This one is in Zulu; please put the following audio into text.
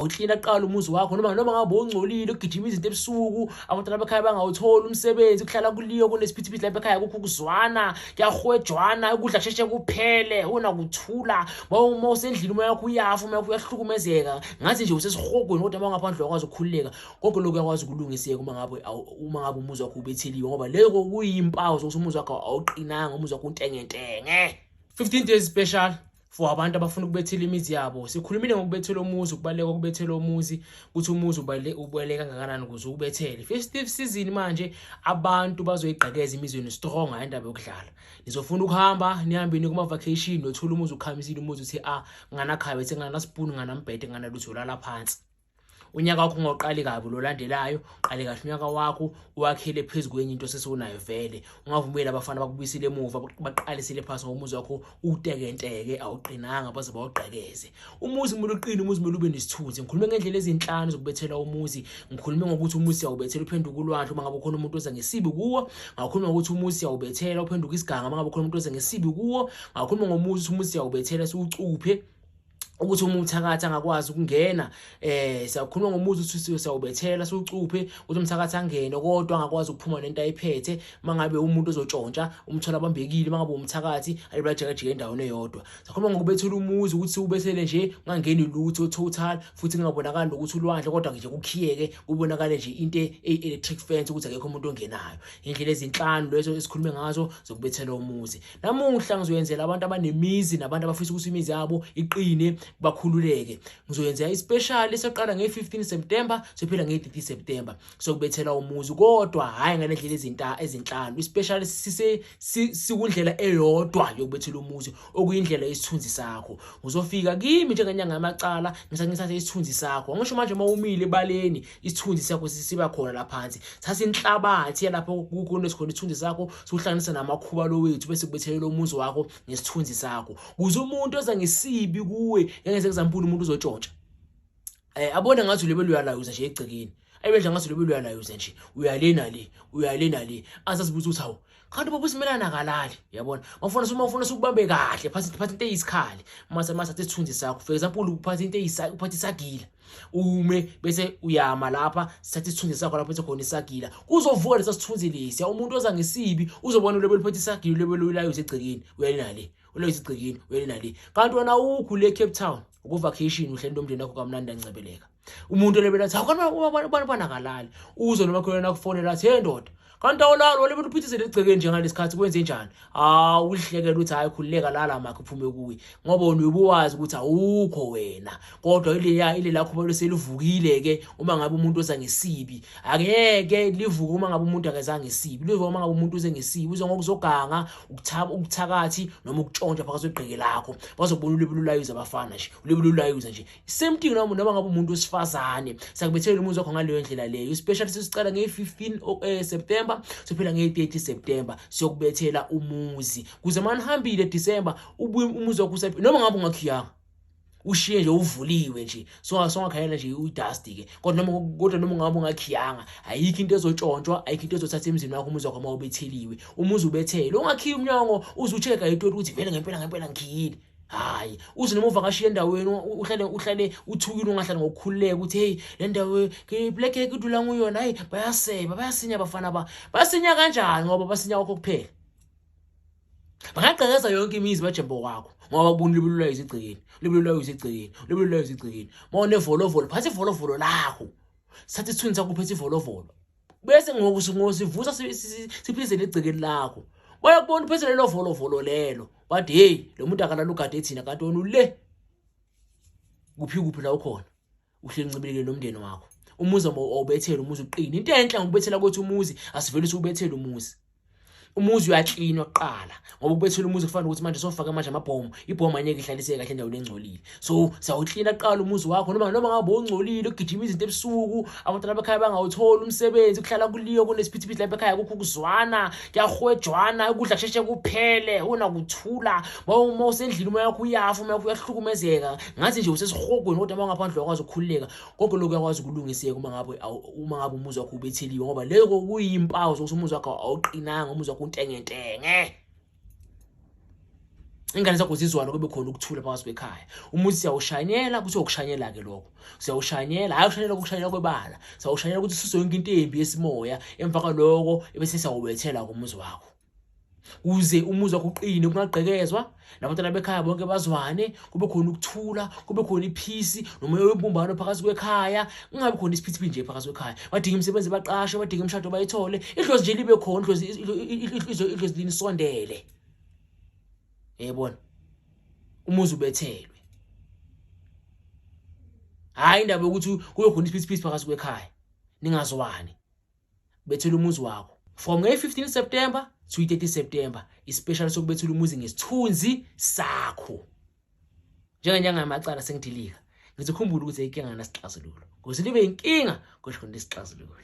Uklina kuqala umuzi wakho noma ngabe ungcolile, ugijima izinto ebusuku, abantwana bekhaya bangawutholi umsebenzi, kuhlala kuliyo, kunesiphithiphithi lapha ekhaya, kukho ukuzwana, kuyahwejwana, ukudla kusheshe kuphele, unakuthula. Uma usendlini umoya wakho uyafa, umoya wakho uyahlukumezeka, ngathi nje usesihogweni, kodwa uma ungaphandle uyakwazi ukukhululeka. Konke lokhu kuyakwazi ukulungiseka uma ngabe umuzi wakho ubetheliwe, ngoba leko kuyimpawu zokuthi umuzi wakho awuqinanga, umuzi wakho untengentenge. 15 days special for abantu abafuna ukubethela imizi yabo. Sikhulumile ngokubethela umuzi, ukubaluleka kokubethela umuzi, ukuthi umuzi ubaluleke kangakanani ukuze uwubethele. Festive season manje, abantu bazoyigqekeza imizi yenu strong, hayi indaba yokudlala. Nizofuna ukuhamba, nihambe niye kuma-vacation, nothola umuzi ukhamisile, umuzi uthi a nganakhabethe, nganasipuni, nganambhede, nganalutho, ulala phansi. Unyaka wakho ungawuqali kabi lo landelayo, qale kahle unyaka wakho, uwakhele phezu kwenye into osesiwunayo vele. Ungavumeli abafana bakubuyisele emuva, baqalisele phasi, ngoba umuzi wakho utekenteke, awuqinanga, baze bawugqekeze. Umuzi kumele uqine, umuzi kumele ube nesithunzi. Ngikhulume ngendlela ezinhlanu zokubethela umuzi. Ngikhulume ngokuthi umuzi siyawubethela uphenduka ulwandle uma ngabe ukhona umuntu oza ngesibi kuwo. Ngakhuluma ngokuthi umuzi siyawubethela uphenduka isiganga uma ngabe ukhona umuntu oza ngesibi kuwo. Ngakhuluma ngomuzi ukuthi umuzi siyawubethela siwucuphe ukuthi uma umthakathi angakwazi ukungena. Siyakhuluma ngomuzi ukuthi siyawubethela siwucuphe ukuthi umthakathi angene kodwa angakwazi ukuphuma nento ayiphethe. Mangabe umuntu ozotshontsha umthola abambekile, mangabe umthakathi alibajikajika endaweni eyodwa. Siyakhuluma ngokubethela umuzi ukuthi siwubethele nje ungangeni lutho total, futhi kungabonakali nokuthi ulwandle, kodwa nje kukhiyeke, kubonakale nje into eyi-electric fence ukuthi akekho umuntu ongenayo. Indlela ezinhlanu lezo esikhulume ngazo zokubethela umuzi. Namuhla ngizoyenzela abantu abanemizi nabantu abafisa ukuthi imizi yabo iqine, bakhululeke. Ngizoyenzela ispecial esoqala nge-15 September, sophela nge-30 September, sokubethela umuzi, kodwa hhayi ngale ndlela ezinhlanu. Ispecial sikundlela eyodwa yokubethela umuzi, okuyindlela yesithunzi sakho. Uzofika kimi njengenyanga yamacala, ngisathathe isithunzi sakho. Ngisho manje uma umile ebaleni, isithunzi sakho siba khona la phansi. Thatha inhlabathi yalapho kukhona isithunzi sakho, siwuhlanganise namakhubalo wethu, bese kubethelela umuzi wakho ngesithunzi sakho, kuze umuntu oza ngesibi kuwe, ngeke example umuntu uzotshontsha, abone ngathi ulebele uyalayuza nje egcekeni, ayibedla ngathi ulebele uyalayuza nje, uyalena le, uyalena le, asazibuza ukuthi hawu, kanti baba usimelana akalali. Yabona, mawufuna sukubambe kahle, phatha into eyisikhali, mase isithunzi sakho. For example, uphatha into uphatha isagila, ume bese uyama lapha, sithatha isithunzi sakho lapho khona isagila, kuzovuka lesa sithunzi lesiya. Umuntu oza ngesibi uzobona ulebele uphethe isagila, ulebele ulayuza egcekeni, uyalena le, ulayuza egcekeni, uyalena le, kanti wena ukhu le Cape Town uku-vacation, uhleli nomndeni wakho kamnandi, ancebeleka. Umuntu olebela athi awukani banakalali, uzwe nomakhelwane akufonela athi, "Hey ndoda, kanti awulali, walebela uphithizele egcekeni njengalesikhathi, kwenze njani?" Hawu, uhlekela uthi, "Hayi, khululeka, lala makhe uphume kuye," ngoba wena ubuwazi ukuthi awukho wena, kodwa ileya ilela khubalo selivukile ke. Uma ngabe umuntu oza ngesibi, angeke livuke. Uma ngabe umuntu akezange ngesibi, livuka uma ngabe umuntu uze ngesibi, uze ngokuzoganga, ukuthaba, ukuthakathi noma ukutshontsha phakathi kwegqeke lakho, bazobona ulebele ulayuza abafana nje, ulebele ulayuza nje. Same thing noma ngabe umuntu wesifazane, sakubethela umuzi wakho ngaleyo ndlela leyo. Especially sesicala nge-15 September, sophela nge-30 September, siyokubethela umuzi kuze manihambile December ubuye umuzi wakho usaphi, noma ngabe ungakhiyanga, ushiye nje uvuliwe nje, so songakhayela nje udust ke, kodwa noma ngabe ungakhiyanga, ayikho into ezotshontshwa, ayikho into ezothatha emzini wakho umuzi wakho uma ubetheliwe. Umuzi ubethele, ungakhiyi umnyango uze ucheck ayitoti ukuthi vele ngempela ngempela ngikhiyile. Hayi, uze noma uvakashile endaweni, uhlale uthukile, ungahlali ngokukhululeka ukuthi hey, le ndawo black kudula nguyona, hayi, bayaseba, bayasinya abafana, ba basinya kanjani? Ngoba basinya kwakho kuphela, bangagqekeza yonke imizi bajembo kwakho, ngoba kubona ulibululayo izigcekeni, ulibululayo izigcekeni, ulibululayo izigcekeni. Uma unevolovolo, phatha ivolovolo lakho, sithatha isithunzi sakho uphethe ivolovolo, bese ngosivusa siphizele egcekeni lakho, bayakubona uphethe lelo volovolo lelo, bathi, "Hey, lo muntu akalala, ugade thina," kanti wena ule kuphi kuphi la ukhona, uhleli uncibilekile nomndeni wakho. Umuzi awubethele umuzi uqine. Into enhle ngokubethela kwethu umuzi, asivele siwubethele umuzi. Umuzi uyaklinwa kuqala, ngoba ukubethela umuzi kufana ukuthi manje sofaka manje amabhomu, ibhomu angeke ihlaliseke kahle endaweni engcolile. So siyawuklina kuqala umuzi wakho noma ngabe ungcolile, ugijima izinto ebusuku, abantwana bekhaya bangawutholi umsebenzi, kuhlala kuliyo, kunesiphithiphithi lapha ekhaya, kukho ukuzwana, kuyahwejwana, ukudla kusheshe kuphele, unakuthula. Uma usendlini umoya wakho uyafa, umoya wakho uyahlukumezeka, ngathi nje usesihogweni, kodwa uma ungaphandle uyakwazi ukukhululeka. Konke lokhu kuyakwazi ukulungiseka uma ngabe umuzi wakho ubetheliwe, ngoba leko kuyimpawu zokuthi umuzi wakho awuqinanga, umuzi wakho untengentenge. Ingane zakho zizwana, kube khona ukuthula phakathi kwekhaya. Umuzi siyawushanyela, kuthiwa ukushanyela-ke lokho. Siyawushanyela, hhayi ukushanyela kokushanyela kwebala, siyawushanyela ukuthi sisuse yonke into embi yesimoya. Emva kwaloko ebese siyawubethela kumuzi wakho, uze umuzi wakho uqine, kungagqekezwa, nabantwana bekhaya bonke bazwane, kube khona ukuthula, kube khona iphisi nomoya webumbano phakathi kwekhaya, kungabi khona isiphithiphithi nje phakathi kwekhaya. Badinga imisebenzi baqashwe, badinga imishado bayithole, idlozi nje libe khona, idlozi linisondele. Yebona, umuzi ubethelwe, hhayi indaba yokuthi kube khona isiphithiphithi phakathi kwekhaya ningazwani. Bethela umuzi wakho from nge-15 September to 30 September, ispecial sokubethela umuzi ngesithunzi sakho njengenyanga yamacala. Sengidilika, ngithi khumbula ukuthi inkinga ngasixazululo, ngokuthi libe inkinga kusho khona isixazululo.